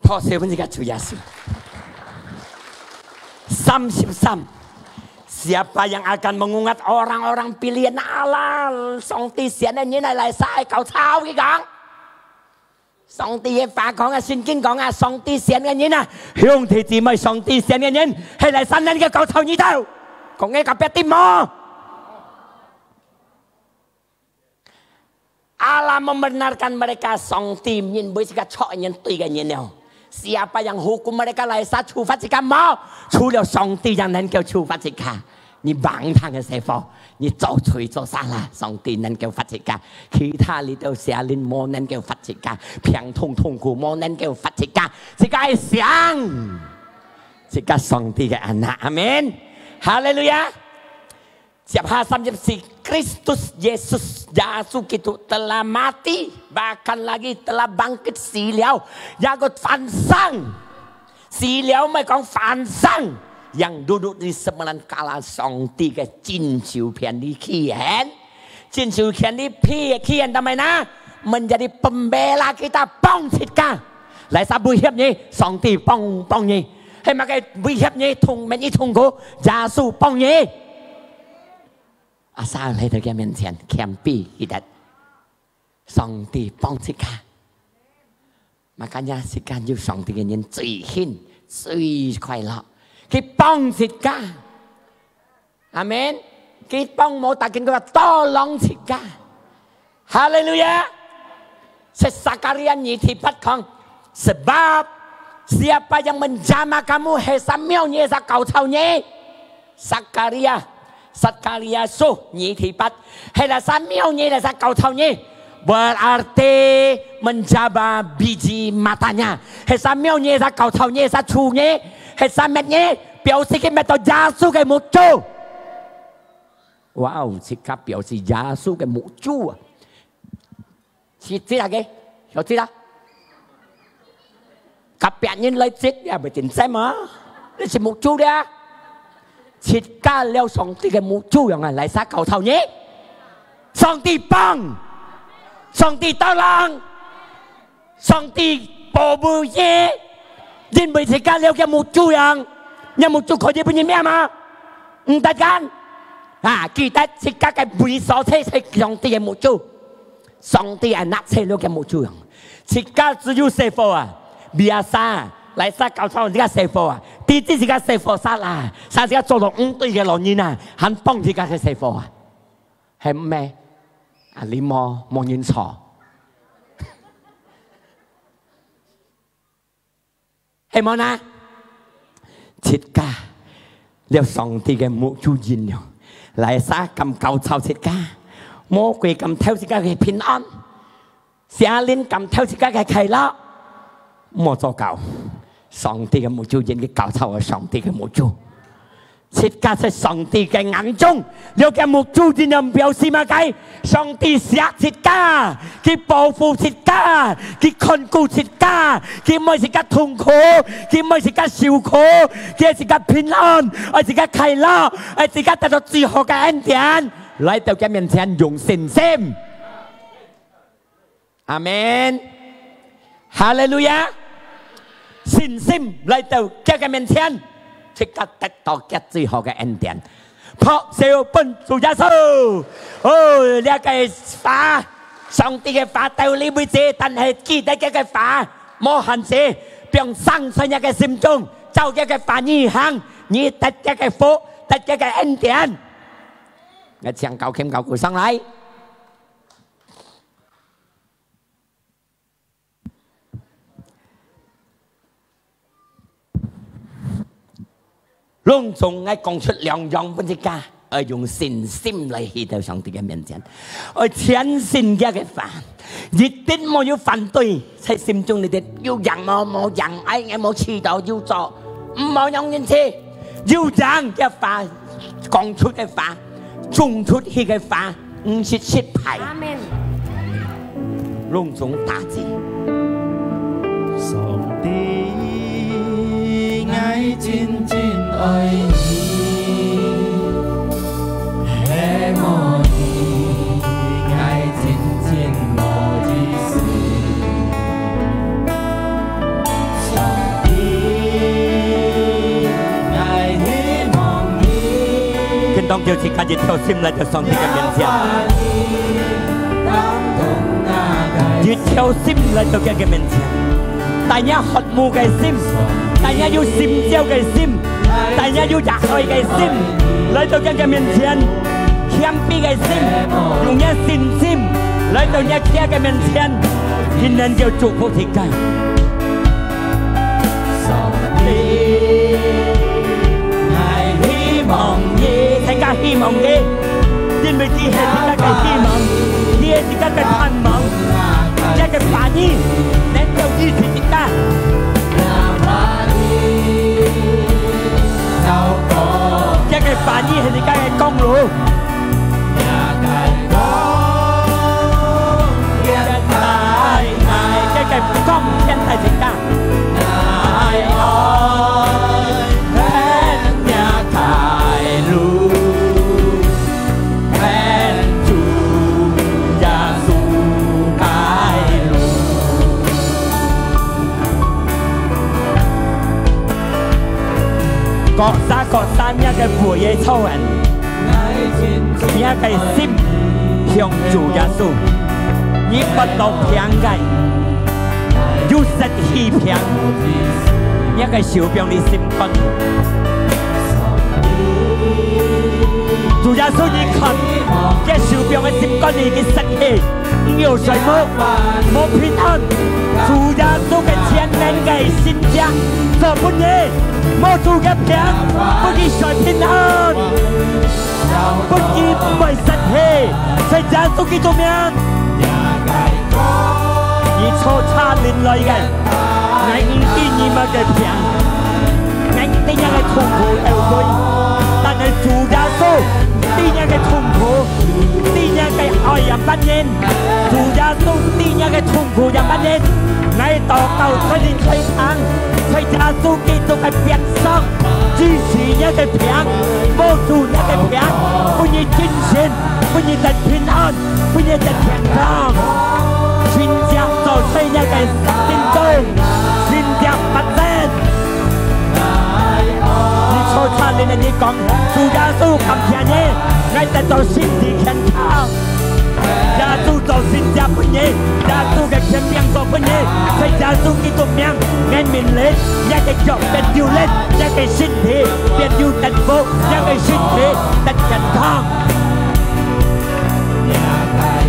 拍手分自家主耶穌。三十三，siapa yang akan menguat orang-orang pilihan Allah？上帝選个人來，來儕愛搞吵佢講。上帝个話講啊，聖經講啊，上帝選个人啊，兄弟姊妹，上帝選个人，係來儕能夠搞吵你兜。講个隔壁知無？ Allah membenarkan mereka，上帝認為自家著个人、對个人了。Siapa yang hukum mereka？來儕處罰自家？無，除了上帝yang能夠處罰自家。你吂聽个時候，你做罪做salah，上帝能夠罰自家。其他你兜邪靈無能夠罰自家，病痛痛苦無能夠罰自家。自家愛想，自家上帝个anak。阿門。哈利路亞。 接下三十四，Kristus Yesus，耶穌基督telah mati，bahkan lagi telah bangkit，死了，也个翻生。死了毋係講翻生，yang duduk di sebelah kanan上帝个正手片裡企䟘。正手片裡企，企䟘做麼个呢？Menjadi pembela kita，幫自家。來儕威脅你，上帝幫，幫你。係麼个威脅你，痛，乜你痛苦，耶穌幫你。 Asal來到佢面前，謙卑佢兜。上帝幫自家。Makanya自家有上帝个人最興、最快樂。佢幫自家。阿門。佢幫無打緊个話，tolong自家。 哈利路亞！Sakaria二第八講，sebab siapa yang menjamah kamu，係儕摸你，儕搞吵你。Sakaria，Sakaria十二第八，係儕摸你，儕搞吵你。Berarti menjamah biji matanya，係儕摸你，儕搞吵你，儕處你，係儕搣你，表示佢搣到耶穌个目珠。哇哦，自家表示耶穌个目珠啊！ 係，係啊个，曉得啊？隔壁人來接，也袂真正嘛。你係目珠了啊？自家了上帝个目珠樣啊，來儕搞吵你？上帝幫，上帝tolong，上帝保護你，因為自家了个目珠樣，你目珠可以分人搣嘛？毋得kan？啊，記得自家个位所在係上帝个目珠。上帝愛拿切了个目珠樣，自家只有細伙啊，biasa，來儕教導自家細伙啊，知知自家細伙儕啦，儕自家做到毋對个老人啊，還幫自家个細伙啊，係毋係？啊，你無，無人坐。 係無呢？自家，了上帝个目珠人了，哪儕敢搞吵自家？魔鬼敢偷自家个平安？邪靈敢偷自家个快樂？莫做搞，上帝个目珠人去搞吵上帝个目珠。 自家在上帝个眼中，了个目珠真正表示麼个？上帝惜自家，佢保護自家，佢看顧自家，佢毋愛自家痛苦，佢毋愛自家受苦，佢愛自家平安，愛自家快樂，愛自家得到最好个恩典，來到佢面前用信心。 阿門。哈利路亞。信心來到佢个面前，自家得到佢最好个恩典。拍手分主耶穌。哦，這个話，上帝个話到你為止，但係記得佢个話，無限制，放生在你个心中，照佢个話語行，你得佢个福，得佢个恩典。𠊎請搞琴搞鼓上來。 攏總愛講出兩樣分自家，愛用信心來去到上帝个面前，愛全心佢个話，一定莫有反對，在心中裡底有贏無，無贏，哎，𠊎無試到有做，毋好讓人知，有贏个話，講出个話，種出去个話， 毋識失敗。阿門。攏總打字。上帝，𠊎真真愛你，係無你，𠊎真真無意思。 今當晝自家一條心來到上帝个面前，一條心來到佢个面前，帶若渴慕个心，帶若有心焦个心，帶若有熱愛个心，來到佢个面前，謙卑个心，用若信心來到若佢个面前，佢能夠祝福自家。 上帝，𠊎希望你。自家希望佢，因為佢係自家个希望，佢係自家个盼望。佢个話語能夠醫治自家。佢个話語係自家个光路。佢个光顯大自家。 各儕各儕若个背个仇人，若个心向主耶穌，你發到病个， 有失去病，若个受病你心肝。主耶穌，你看，這受病个心肝你已經失去，毋有睡目，無平安。主耶穌个全能个神蹟，做分你，無主个病，分你睡平安。 分佢毋會失去，在耶穌基督名。你坐車輪來个，𠊎毋知你麼个病，𠊎毋知若个痛苦後背，但係主耶穌知若个痛苦，知若个愛仰般形。主耶穌知若个痛苦仰般形。𠊎禱告，在你在堂，在耶穌基督个鞭傷， 醫治若个病，幫助若个病，分你精神，分你得平安，分你得健康。神蹟做在若个心中，神蹟發生。你坐車輪，你講，主耶穌，感謝你，𠊎得到身體健康。耶耶穌做神蹟分你，耶穌个權柄做分你，在耶穌基督名，𠊎命令，若个腳變有力，若个身體變有得福，若个身體得健康。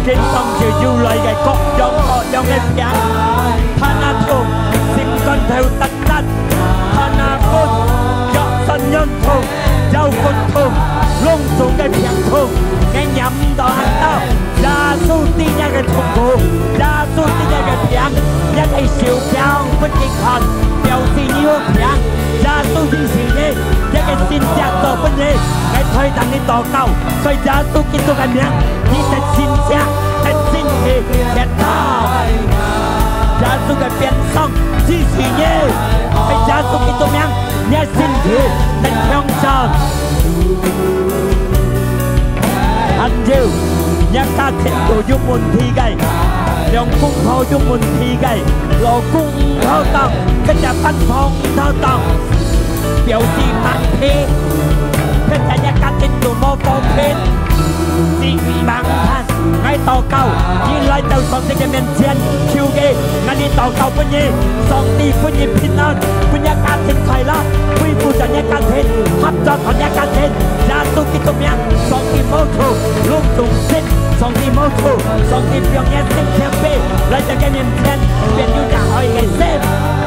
今當就有來个各樣各樣个病，頭那痛，心肝頭突突，頭那昏，腳酸軟痛，腰骨痛，攏總个病痛，𠊎念到恁到。 耶穌知若个痛苦，耶穌知若个病，若个受傷分你看，表示你有病。耶穌認識你，若个神蹟做分你，𠊎代替你禱告，在耶穌基督个名，你得神蹟，得神蹟，得到。耶穌个鞭傷，醫治你，在耶穌基督名， 若身體得強壯。還有，若家庭肚有問題个，兩公婆有問題个，老公毋妥當，佢隻伴房毋妥當，表示盲鼻，佢隻若家庭肚無和平，是毋盲鼻。 𠊎禱告，你來到上帝个面前，求佢，𠊎你禱告分你，上帝分你平安，分你家庭快樂，恢復全你家庭，合作全你家庭。耶穌基督名，上帝無錯，攏總神，上帝無錯，上帝放你心謙卑，來到佢面前，變有隻愛个心。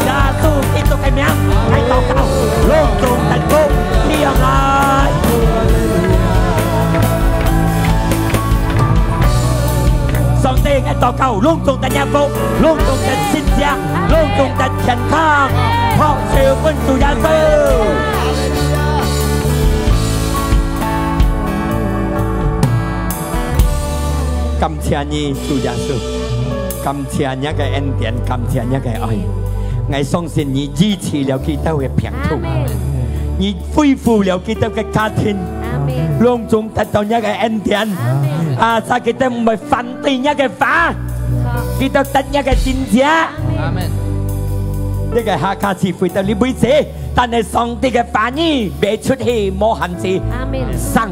耶穌基督个名，𠊎禱告，攏總得福，起來。 上帝，𠊎禱告，攏總得祝福，攏總得神蹟，攏總得健康，拍手分主耶穌。感謝你，主耶穌，感謝你个恩典，感謝你个愛。𠊎相信你醫治了佢兜个病痛，阿們。你恢復了佢兜个家庭，阿們。攏總 得到若个恩典。阿們。啊，使佢兜毋會反對若个話，好。佢兜得若个神蹟。阿們。這个客家聚會到這為止，但係上帝个話語賣出去無限制，阿們。上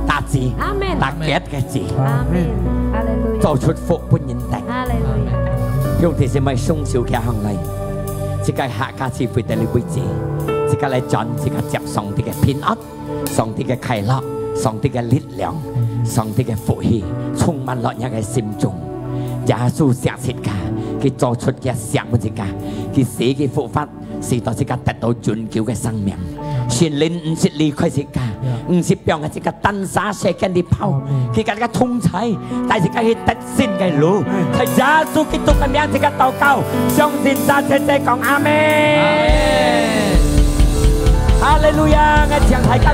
大子，阿們。大結个子，阿們。哈利路亞。做出福分人等。哈利路亞。兄弟姊妹，雙手擎䟘來，這个客家聚會到這為止，這个來轉，這个接上帝个平安。 上帝个快樂，上帝个力量，上帝个福氣充滿落若个心中。耶穌惜自家，佢做出佢惜自家，佢死佢復活，使到自家得到永久个生命。聖靈毋識離開自家，毋識放在自家單儕世間裡跑，佢个个同在，帶自家去得 勝个路，在耶穌基督个名，自家禱告，相信儕齊齊講阿們。阿們。哈利路亞！𠊎請大家